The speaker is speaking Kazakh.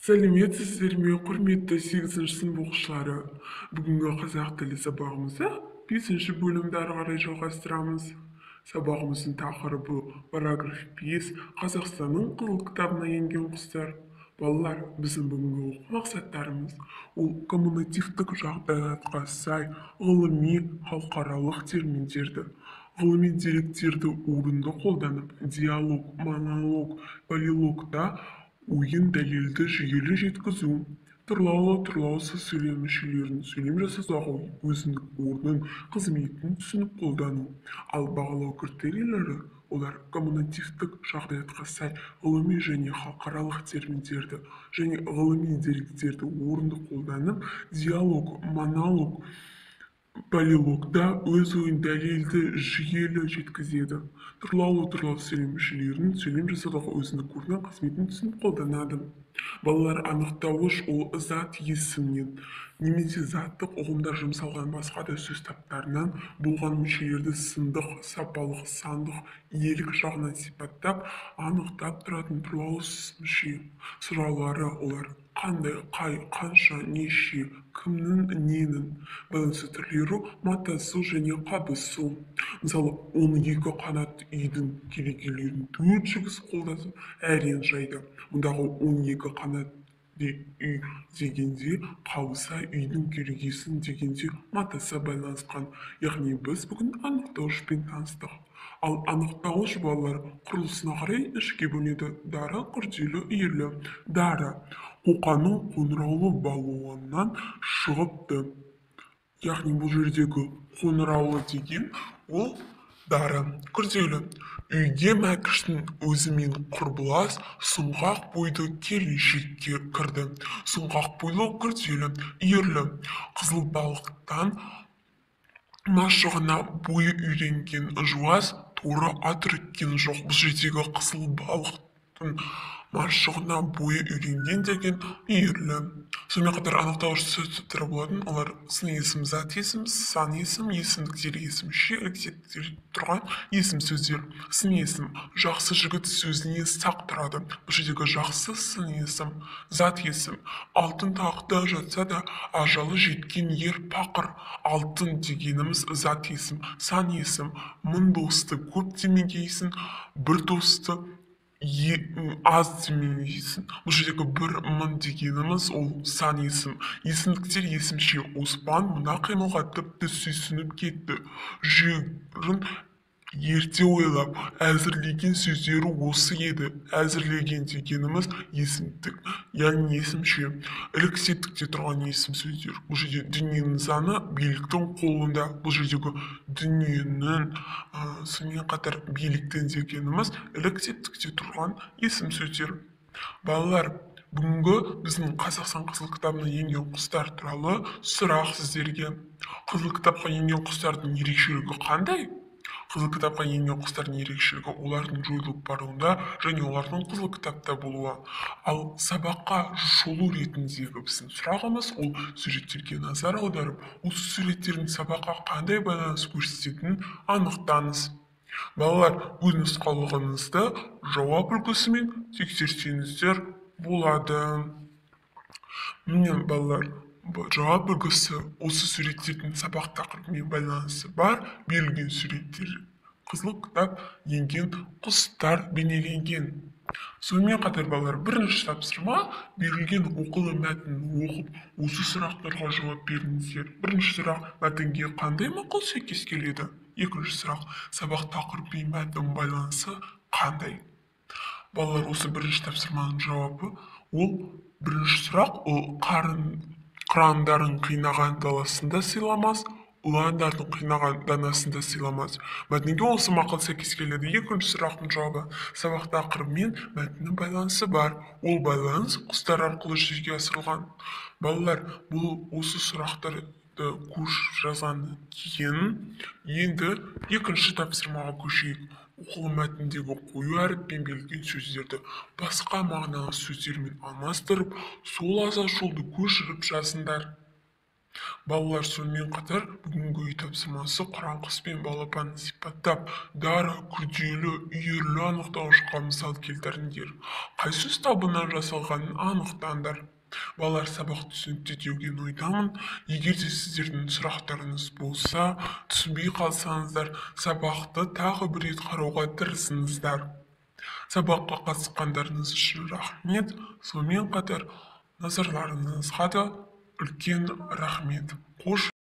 Сәлеметсіздер ме, құрметті 8-ші сынып оқушылары! Бүгінгі қазақ тілі сабағымызда 5-ші бөлімді ары қарай жалғастырамыз. Сабағымыздың тақырыбы параграф 5, Қазақстанның Қызыл кітабына енген құстар. Балалар, біздің бүгінгі оқу мақсаттарымыз ол коммунитивтік жағдаятқа сай ғылыми халықаралық терминдерді, ғылыми деректерді орынды қолданып, диалог, монолог, полилогта ойын дәлелді жүйелі жеткізу, тұрлаулы тұрлаусыз сөйлем мүшелерін сөйлем жасаудағы өзіндік орнын, қызметін түсініп қолдану. Ал бағалау критерийлері олар коммунитивтік жағдаятқа сай ғылыми және халықаралық терминдерді және ғылыми деректерді орынды қолданып, диалог, монолог, полилогта өз ойын дәлелді жүйелі жеткізеді. Тұрлаулы тұрлаусыз сөйлем мүшелерін сөйлем жасаудағы өзіндік орнын, қызметін түсініп қолданады. Балалар, анықтауыш ол зат есімнен немесе заттық ұғымдар жұмсалған басқа да сөз таптарынан болған мүшелерді сындық, сапалық, сандық, иелік жағынан сипаттап, анықтап тұратын тұрлаусыз мүше. Сұраулары олар қандай, қай, қанша, неше, кімнің, ненің. Байланысты түрлері матасу және қабысу. Мысалы, 12 қанатты үйдің керегелерін 4 жігіт қолдасып әрең жайды. Мұндағы 12 қанатты үй дегенде қабыса, үйдің керегесін дегенде матаса байланысқан. Яғни біз бүгін анықтауышпен таныстық. Ал анықтауыш балалар құрылысына қарай үшке бөлінеді. Дара, күрделі, үйірлі. Дара қоқаның қоңыраулы балуаннан шығыпты. Яғни бұл жердегі қоңыраулы деген ол дара. Күрделі. Үйге Мәкіштің өзімен құрбылас сұңғақ бойды келіншек кірді. Сұңғақ бойлы күрделі, үйірлі. Қызыл балықтан машығына бойы үйренген жуас торы ат үріккен жоқ. Бұл жердегі қызыл балықтың машығына бойы үйренген деген үйірлі. Сонымен қатар анықтауыш сөз түптері болатын. Олар сын есім, зат есім, сан есім, есімдіктер, есімше, ілік тұрған есім сөздер. Сын есім жақсы жігіт сөзіне сақ тұрады. Бұл жердегі жақсы сын есім, зат есім. Алтын тақта жатса да ажалы жеткен ер пақыр. Алтын дегеніміз зат есім, сан есім. Мың досты көп демегейсің, бір досты аз демегейсің. Бұл жердегі бір мың дегеніміз ол сан есім. Есімдіктер есімше. Оспан мына қимылға тіпті сүйсініп кетті. Жүрін ерте ойлап, әзірлеген сөздері осы еді. Әзірлеген дегеніміз есімдік, яғни есімше. Ілік септікте тұрған есім сөздер. Бұл жерде дүниенің заңы биліктің қолында. Бұл жердегі дүниенің, сонымен қатар биліктің дегеніміз ілік септікте тұрған есім сөздер. Балалар, бүгінгі біздің Қазақстан Қызыл кітабына енген құстар туралы сұрақ сіздерге. Қызыл кітапқа енген құстардың ерекшелігі қандай? Қызыл кітапқа енген құстардың ерекшелігі олардың жойылып баруында және олардың қызыл кітапта болуы. Ал сабаққа шолу ретіндегі біздің сұрағымыз ол суреттерге назар аударып, осы суреттердің сабаққа қандай байланыс көрсететінін анықтаңыз. Балалар, өз нұсқаулығыңызды жауап үлгісімен тексерсеңіздер болады. Міне, балалар, жауап үлгісі осы суреттердің сабақ тақырыбымен байланысы бар. Берілген суреттер қызыл кітап енген құстар бейнеленген. Сонымен қатар, балалар, бірінші тапсырма берілген оқылы мәтінін оқып, осы сұрақтарға жауап беріңіздер. Бірінші сұрақ: мәтінге қандай мақал сәйкес келеді? Екінші сұрақ: сабақ тақырыбымен мәтін байланысы қандай? Балалар, осы бірінші тапсырманың жауабы ол бірінші сұрақ ол қырандарын қинаған даласында сыйламас, ұландардың қинаған данасында сыйламас. Мәтінге осы мақал сәйкес келеді. Екінші сұрақтың жауабы сабақ тақырыбымен мәтіннің байланысы бар. Ол байланыс құстар арқылы жүзеге асырылған. Балалар, бұл осы сұрақтарды көшіріп жазғаннан кейін енді екінші тапсырмаға көшейік. Оқылым мәтіндегі қою әріппен берілген сөздерді басқа мағыналы сөздермен алмастырып, сол аза жолды көшіріп жазыңдар. Балалар, сонымен қатар бүгінгі үй тапсырмасы: қыран құс пен балапанын сипаттап, дара, күрделі, үйірлі анықтауышқа мысал келтіріңдер. Қай сөз табынан жасалғанын анықтаңдар. Балалар, сабақ түсінікті деген ойдамын. Егер де сіздердің сұрақтарыңыз болса, түсінбей қалсаңыздар, сабақты тағы бір рет қарауға тырысыңыздар. Сабаққа қатысқандарыңыз үшін рахмет. Сонымен қатар назарларыңызға да үлкен рахмет. Қош.